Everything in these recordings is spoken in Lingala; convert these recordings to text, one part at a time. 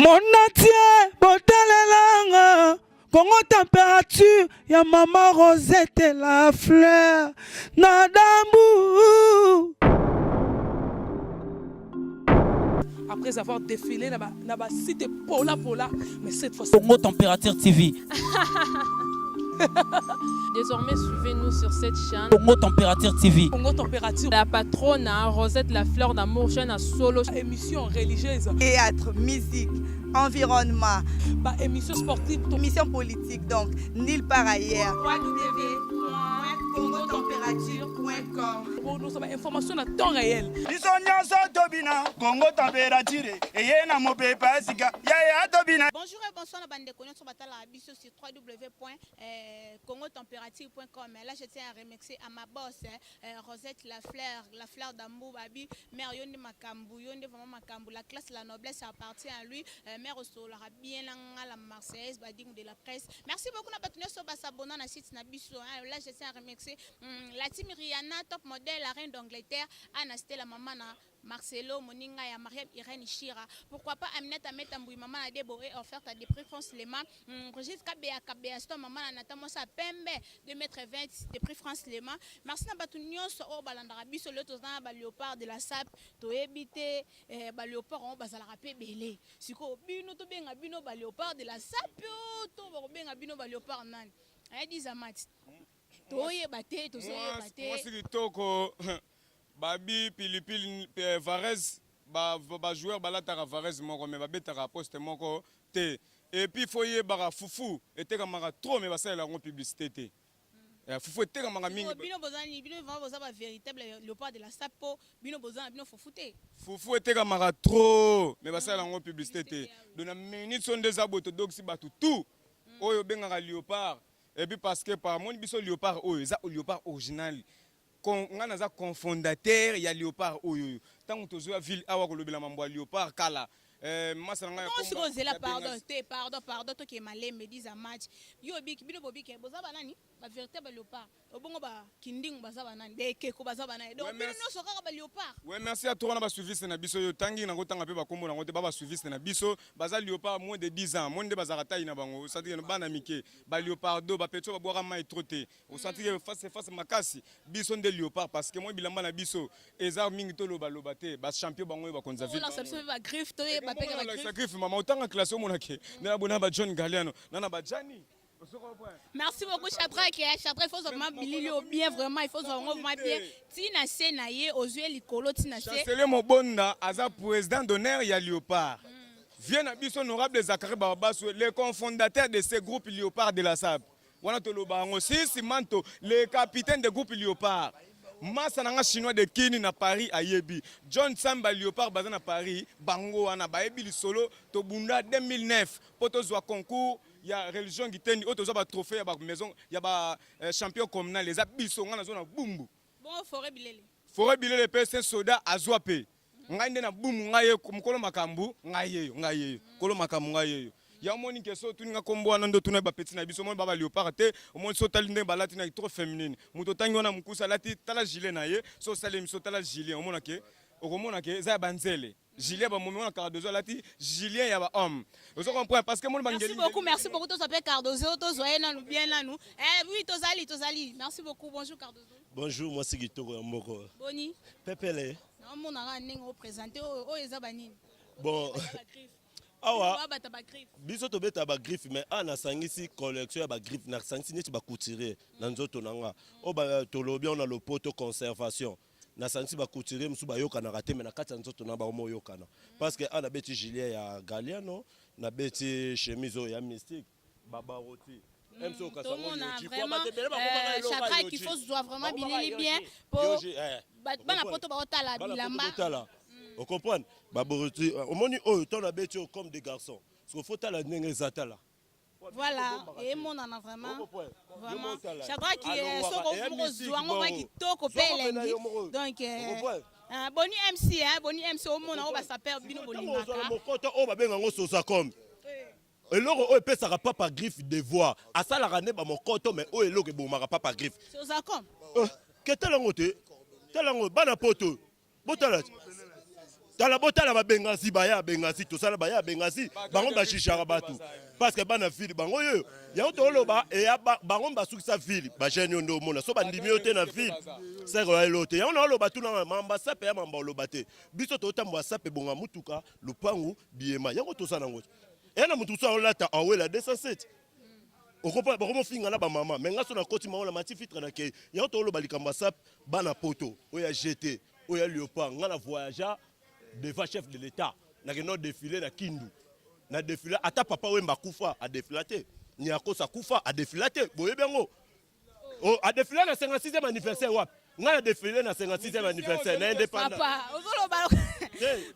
Monde entier botalelanga Congo température ya mama Rosette la fleur na dambu. Après avoir défilé na ba, na ba site pola pola, mais cette fois Congo Température TV. Désormais, suivez-nous sur cette chaîne. Congo Température TV. Congo Température. La patronne, hein, Rosette La Fleur d'Amour, chaîne à solo. Émission religieuse. Théâtre, musique, environnement. Bah, émission sportive. Émission politique, donc, nulle part ailleurs. www.congotemperature.com Bon, nous sommes information à temps réel. Biso nyonso tobina Congo Température eye na mopepe ya sika yaya tobina. Bonjour et bonsoir na bandeko nyonso batalaka biso sur www.congotemperature.com. Là, je tiens à remercier à ma boss, hein, Rosette La Fleur, La Fleur d'Ambou Babi, mère Yonde Makambu, Yonde vraiment Makambu, la classe, la noblesse appartient à lui, mère Osolara bien la Marseillaise, Badim de la presse. Merci beaucoup na bato nyonso basabona na site na biso. Hein. Là, je tiens à remercier la team Rihanna, top modèle, la reine d'Angleterre, Anna Stella, maman na Marcelo, Moninga ya Mariam Irène Shira. Pourquoi pas Aminata Meta Mboui, maman na Debo et offerte à des prix France Lema. Brigitte Kabea Kabea Sto, maman na Nata Mosa Pembe, 2 mètres 20 de prix France Lema. Merci na bato nyonso oyo balandaka biso lelo toza na ba léopard de la SAP, toyebi te ba léopard oyo bazalaka pe ebele. Sikoyo bino tobenga bino ba léopard de la SAP oyo to bakobenga bino ba léopard nani? Ayadi Zamati. Toyeba te, tozoyeba te. Mwasi kitoko babi pilipili Varese ba ba joueur balataka Varese moko mais babetaka poste moko te et puis faut yebaka fufu etekamaka trop mais basalela yango publicité te. Fufu etekamaka mingi. Bino boza nini? Bino vraiment boza ba véritable léopard de la SAP po bino boza na bino fufu te. Fufu etekamaka trop mais basalela yango publicité te. Donc na minute so nde eza boye todokisi bato tout oyo obengaka léopard. Et puis parce que par moni biso léopard oyo eza léopard original. Nga naza confondateur ya léopard oyo oyo. Tango tozoya ville awa kolobela mambo ya léopard kala. Masa na ngai ya Bon, komba sikoyo zela, ya pardon, Bengazi. te, pardon, pardon, toke malembe, diza match. Yo biki, bino bobiki, boza banani? Ba véritable léopard. Obongo ba kindingu baza banani? Ba ekeko baza banani? Donc, Ouais, bino merci. nyonso kaka ba léopard. Ouais, merci à toi na ba suiviste na biso yo tangi na kotanga pe ba kombo na ngote ba ba suiviste na biso baza léopard moins de 10 ans monde bazaka taille na bango osati ke bana mike ba léopardo ba petso ba bwaka mai trop te osati ke face face makasi biso nde léopard parce que moi bilamba na biso eza mingi to loba loba te ba champion bango yo ba konza ville. Ola biso ba griffe to ye ba peka ba griffe. Griffe mama otanga classe omonake na bona ba John Galliano na na ba Gianni. Merci beaucoup Shadrach. Shadrach, il faut vraiment bilili au bien vraiment, il faut vraiment bien. Tina se na ye ozwe likolo tina se. Chancelier Mobonda aza président d'honneur ya Léopard. Viens na biso honorable Zacharie Babassou, le cofondateur de ce groupe Léopard de la SAP. Wana toloba yango Sisi Manto, le capitaine de groupe Léopard. Massa nanga chinois de Kini na Paris ayebi. John Samba Léopard baza na Paris, bango wana bayebi lisolo tobunda 2009 poto zwa concours ya religion gitendi oyo tozwa ba trophée ya ba maison ya ba champion communal eza biso nga nazo na bumbu. Bon forêt bilele. Forêt bilele pe saint soda azwa pe. Ngai nde na bumbu ngai ye mokolo makambu ngai yeyo ngai yeyo kolo makambu ngai yeyo. Ya omoni ke so tuninga kombo wana ndo tuna ba petit na biso omoni ba ba léopard te omoni so tali ndenge balati na trop féminine. Moto tangi wana mukusa alati tala gilet na ye so sali miso tala gilet omona ke okomona ke eza ya banzele. Julien ba momi wana Cardozo alati Julien ya ba homme. Ozo comprendre parce que moni Merci bangeli. beaucoup, merci beaucoup tozo pe Cardozo tozo ye nanu bien nanu. Eh oui tozali tozali. Merci beaucoup. Bonjour Cardozo. Bonjour moi c'est Kitoko ya mboko. Boni. Pepele. Na mona nga ndenge o présenter oyo oyo eza ba nini? Bon. Ba griffe. Awa. Ba bata ba griffe. Biso tobeta ba griffe mais a na sangisi collection ya ba griffe na sangisi neti ba couturier na nzoto na nga. O ba tolobi on a lopoto conservation. Na sangisi ba couturier musu ba yokanaka te mais na kati ya nzoto na ba omo yokana. Parce que a na beti Julien ya Galliano, na beti chemise oyo ya mystique, ba baroti. MC Okasango Tomona Yoji. vraiment, Kwa ba tebele ba komaka eloko ya Shadrach, Yoji. il faut se voir vraiment Ba komaka bilili bien Yoji. po Yoji, eh. bana poto ba otala Bana poto bilamba. botala. O comprendre? Ba boroti, omoni oyo to na beti oyo comme des garçons. Parce qu'il faut tala ndenge ezatala. Voilà, et mon en a vraiment, vraiment. Shadrach, Alongwaka, soko eya moko mystique, zwango bongo. ba kitoko pe Zwango pena elengi. yo moko. Donc, Okomprendre? boni MC, hein, boni MC, omona oyo ba saper bino Sikoyo, bolingaka. ntango ozala mokoto oyo babenga yango Sozacom. Eloko oyo epesaka papa griffe devoir. Asalaka nde ba mokoto, mais oyo eloko ebomaka papa griffe. Sozacom? Ke tala yango te. Tala yango, bana poto. Botala. Tala botala ba Benghazi baya Benghazi tosala baya Benghazi bango bashishaka bato parce que bana ville bango yo yango toloba eya bango basukisa ville ba jeune yo nde omona so bandimi yo te na ville seke oya elo te yango naoloba tuna mamba sape ya mamba oloba te biso totambola sape bonga mutuka lupangu biyema yango toza nango eya na moto mosusu aolata awela 207 okopa bakomofinga na bamama me nga so nakoti mango na mati fitre na kei yango toloba likambo ya sape bana poto oyo ya gt oyo ya leopard nga na voyagea devant chef de l'etat nakenda odefile na kindu na defila ata papa wemba akufa adefila te niakos akufa adefila te boyebi yango oh, adefila na 56e anniversaire wapi nga na defile na 56e anniversaire na indépendant papa ozoloba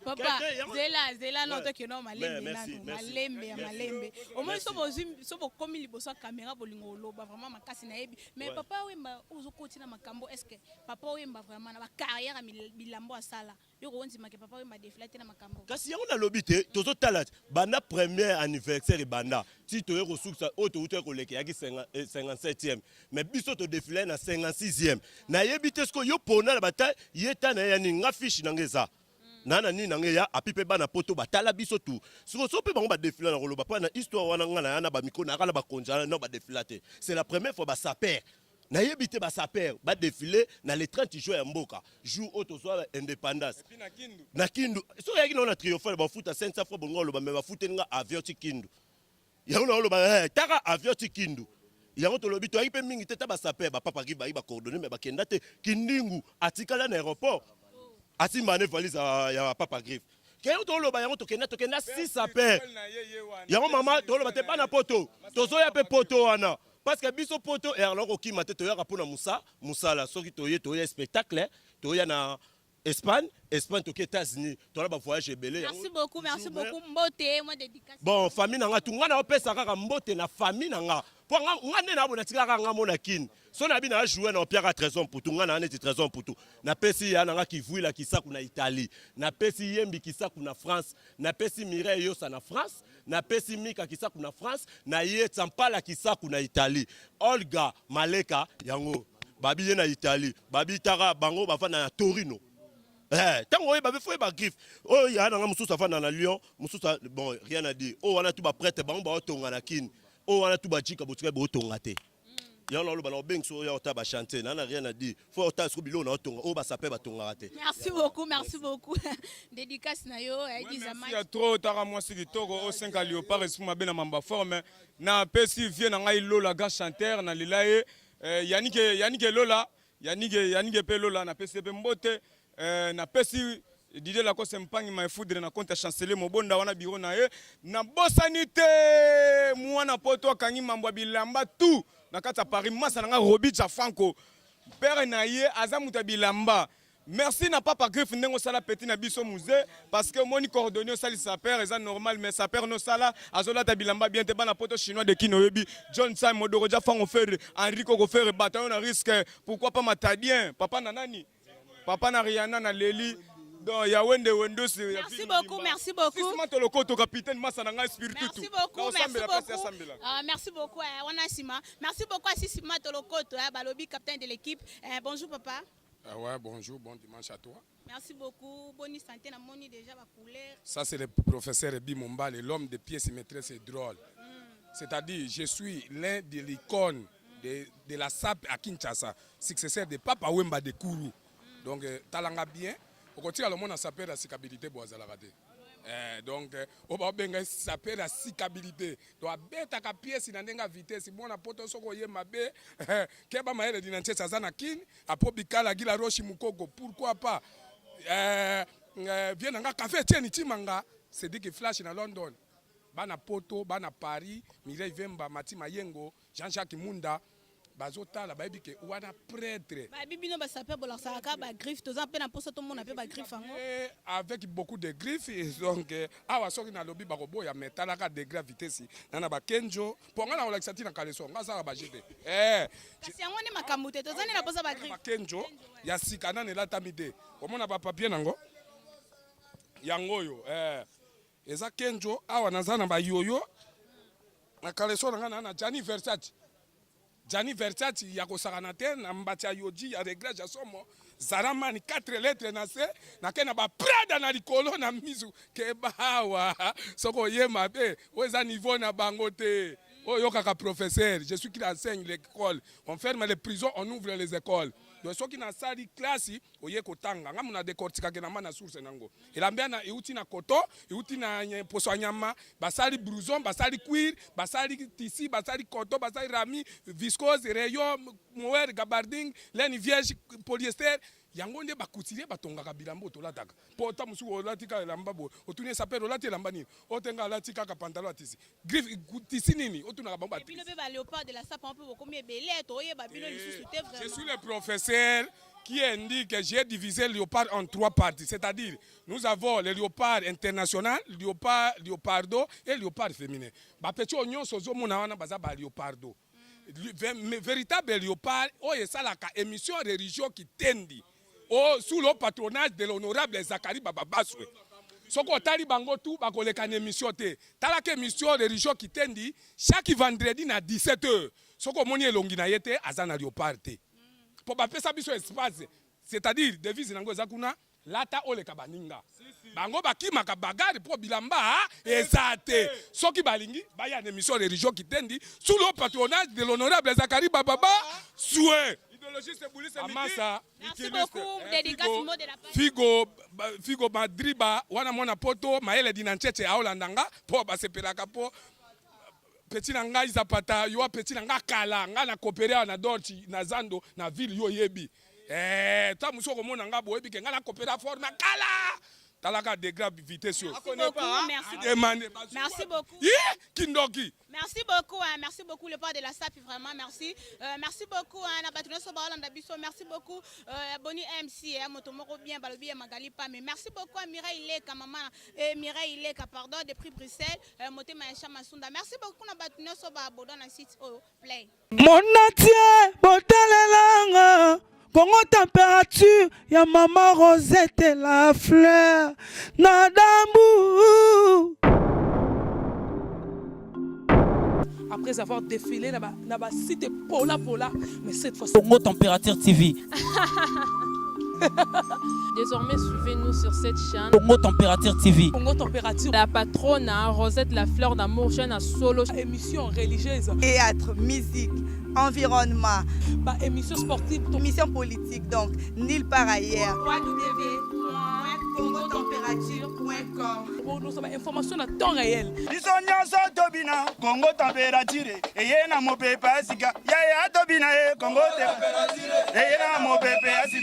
papa zela zela no tokende malembe nanu malembe ya malembe omoni so bozwi so bokomi liboso ya kamera bolingo oloba vraiment makasi nayebi mais papa wemba ozokoti na makambo est ce que Papa Wemba vraiment na ba carrière ya bilambo asala yo ko ndima ke Papa Wemba defila te na makambo. Kasi yango nalobi te tozo tala banda premier anniversaire ebanda ti toye kosukisa oyo towutaki koleka eyaki 57e mais biso to defilaki na 56e nayebi te sikoyo yo pona na bata ye ta na ye ya nini nga fiche na nga eza na na nini na nga eya api mpe bana poto batala biso tu sikoyo so mpe bango badefila na koloba mpo na histoire wana nga na ya na bamikro nayaka na bakonzi wana no badefila te c'est la première fois basaper Nayebi te ba sapeurs ba defiler na le 30 juin ya mboka jour oyo tozwa independance na Kindu soki ayaki na triomphal bafuta 500 francs bongo oloba mais bafuteli nga avion ti Kindu yango na oloba eh, taka avion ti Kindu yango tolobi toyaki mpe mingi te ta ba sapeurs ba papa ba ba coordonner mais bakenda te Kindingu atikala na aéroport asimba ne valise ya papa Griffe keyo toloba yango tokenda tokenda 6 sapeurs yango mama toloba te bana poto tozoya mpe poto wana Parce que biso poto eyaka na kokima te toyaka pona musa musala soki toye toya spectacle toya na Espagne Espagne toke États-Unis tola ba voyage ebele Merci beaucoup merci beaucoup mbote moi dédicace Bon famille na nga tout nga na opesa kaka mbote na famille na nga po nga nga nde na bona tika kaka nga mona kin so na bi na jouer na opiaka Trésor Mputu nga na neti Trésor Mputu na pesi ya na nga kivuila kisaku na Italie na pesi Yembi kisaku na France na pesi Mireille Yosa na France Napesi Mika Kisaku na France, na ye Tsampala Kisaku na Italie. Olga Maleka yango babi ye na Italie, babi taka bango bafanda na Torino. Eh, tango oyeba be faut ba griffe. Oyo ya nanga mususu afanda na Lyon, mususu bon rien à dire. Oyo wana tu ba prêtre bango ba tonga na Kin. Oyo wana tu ba jika botika bo tonga te. Yango naloba na obengisa oyo ota ba chantier na na rien à dire. Faut ota siko biloko na otonga oyo ba sapeur batongaka te. Merci beaucoup, merci beaucoup. Dédicace na yo, Eddie Zamaki. Merci ya trop taka mwasi kitoko o 5 léopard esprit mabe na mamba forme na pesi vieux na ngai Lola grand chanteur na lela ye eh, Yannick Yannick Lola Yannick Yannick pe Lola na pesi pe mbote eh, na pesi Didier Lacoste Mpangi my foudre na compte ya chancelier Mobonda wana bureau na ye na bosani te mwana poto akangi mambo ya bilamba tout na kati ya Paris masa na nga Robi Jafanko père na ye aza moto ya bilamba merci na papa griffe ndenge osala petit na biso musée parce que omoni coordonné osalisa père eza normal mais sa père nosala azolata bilamba bien te bana poto chinois de kino oyebi John Sai Modoro Jafango Ferre Henri Koko Ferre bataillon na risque pourquoi pas matadien papa na nani Papa na Rihanna na leli. Donc ya wende wendo c'est Merci beaucoup, merci beaucoup. Sisma tolokoto capitaine massa na ngai spiritu. Merci beaucoup, merci beaucoup. Ah, merci beaucoup eh, wana sima. Merci beaucoup à Sisma Tolokoto, eh, balobi capitaine de l'équipe. Eh, bonjour papa. Ah ouais, bonjour, bon dimanche à toi. Merci beaucoup. Bonne santé na moni déjà ba couleur. Ça c'est le professeur Ebi Mombale, l'homme de pièces maîtresse et drôle. C'est-à-dire, je suis l'un de l'icône de, de la SAP à Kinshasa, successeur de Papa Wemba de Kourou. Donc, euh, talanga bien, okotika lomona sapeur ya sikabilité bo azalaka te. Eh, donc eh, oyo baobenga sapeur ya sikabilité donc abetaka pièce na ndenge ya vitesse mwana poto soki oye mabe eh, keba mayele dina ntiesi aza na kini apo bikala gila roshi mukoko pourquoi pas eh, eh, vie na nga café etienne chimanga cedric flash na london Bana poto, bana Paris, Mireille Vemba, Mathy Mayengo, Jean Jacques Munda bazotala bayebi ke wana pretre. Bayebi bino ba sapeur bolakisaka kaka ba griffes toza pe na posa tomona pe ba griffes yango. Avec beaucoup de griffes donc awa soki nalobi bakoboya mais talaka degre ya vitesse na na ba kenjo po nga nakolakisa ti na caleçon nga asalaka ba jeu te eh. Kasi yango nde makambo te toza nde na posa ba griffes. Ba kenjo ya sika nanu elatami te omona ba papier nango yango oyo eh. Eza kenjo awa naza na ba yoyo na caleçon na nga na na Gianni Versace Gianni Versace ya kosakana te na mbati ya yoji ya reglage ya somo. Zaramani 4 lettres na se, nake na ba Prada na likolo na misu keba awa soki oye mabe oyo eza niveau na bango te. Oyo yokaka professeur, je suis qui enseigne l'école. On ferme les prisons, on ouvre les écoles. Donc soki nasali classe oye kotanga nga mona décortiquaka elamba na source nango. Elamba na euti na coton, euti na poso ya nyama, basali blouson, basali cuir, basali tissu, basali coton, basali rami, viscose, rayon, mohair, gabardine, laine vierge, polyester. Yango nde bacouturier batongaka bilamba oyo tolataka. Po ta mosusu olati kaka elamba boye, otuni sapeur olati elamba nini? Otenga alati kaka pantalon ya tissu. Griffe tissu nini? Otunaka bango ba bino mpe baléopard de la sape mpe bokomi ebele, toyeba bino lisusu te. Je suis le professeur qui indique que j'ai divisé le léopard en trois parties. C'est-à-dire, nous avons le léopard international, léopard, léopardo et léopard féminin. Ba petit nyonso ozomona wana baza ba léopardo. Mais véritable léopard oyo esalaka émission religion kitendi o sous le patronage de l'honorable Zacharie Bababaswe. Soki otali bango tu bakoleka na émission te. Talaka émission religion kitendi chaque vendredi na 17 heures. Soki omoni elongi na ye te, aza na léopard te. Mpo bapesa biso espace, c'est-à-dire devise nango eza kuna: lata oleka baninga. Bango bakimaka bagare mpo bilamba eza te. Soki balingi baya na émission religion kitendi sous le patronage de l'honorable Zacharie Bababa Sue. Amasa. Merci beaucoup. Dédicace, mot de la fin. Figo Figo Madriba wana mwana poto mayele dina ncheche aolanda nga mpo basepelaka mpo petit na ngai Zapata yo petit na nga kala nga na coopéré awa na Dolce na zando na ville yo oyebi. Eh, ta mosu okomona nga boyebi ke nga na coopéré fort na kala. Talaka degré vitesse oyo. Merci beaucoup. Merci. Demande. Merci beaucoup. Ye kindoki. Merci beaucoup, hein, merci beaucoup, le port de la SAP, vraiment, merci. Merci beaucoup, hein, na bato nyonso baolanda biso, merci beaucoup, Boni MC, hein, moto moko bien, balobi ya Magali Pame. Merci beaucoup à Mireille Leka, maman, Mireille Leka, pardon, depuis Bruxelles, motema ya Chama Sunda. Merci beaucoup, na bato nyonso babodo na site oyo, play. Monatie botalelanga Kongo température ya mama Rosette la fleur na dambu. Après avoir défilé na ba site pola pola, mais cette fois Congo Température TV. Désormais, suivez-nous sur cette chaîne. Congo Température TV. Congo Température. La patronne, hein, Rosette la fleur d'amour, chaîne à solo. Émission religieuse. Théâtre, musique, environnement. Bah, émission sportive. Émission politique, donc nulle part ailleurs. www.congotempérature.com. Pour nous, information à temps réel. Biso nyonso tobina Kongo température eye na mopepe ya sika yaya tobina ye Kongo eye na mopepe ya sika.